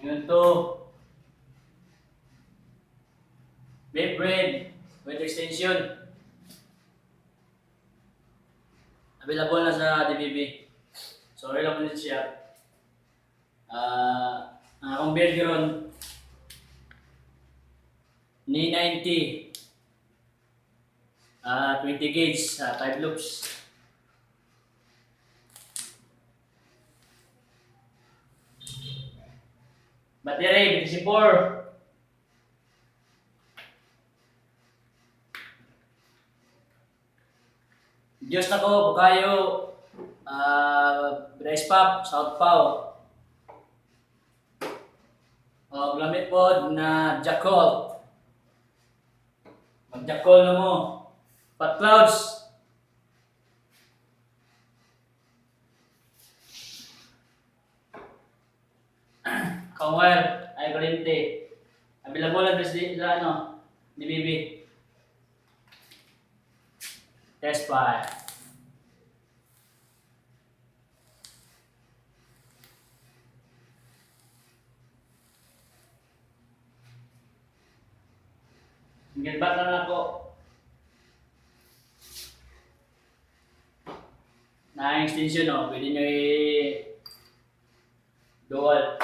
Yun to. Vape bread with extension. Available na sa DBB. Sorry lang po siya. Ang akong build karon ni 90, 20 gauge, 5 loops. Battery, BTC4. Diyos na ko, Bukayo, Rice Pop, South Pao. O, lamit po na Jackal. Mag-Jackal na mo. Pat Clouds. Kawal, ay kuryente. Available lang sa ano, DBB. Test fire. Single back lang ako. Na extension, no? Pwede nyo i-dual.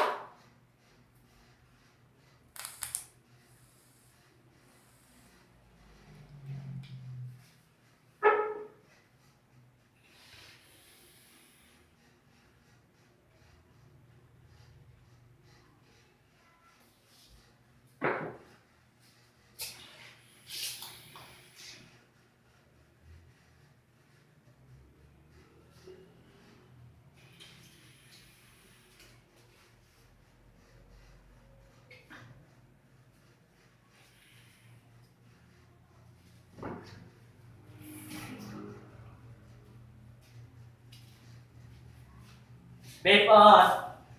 Vape on.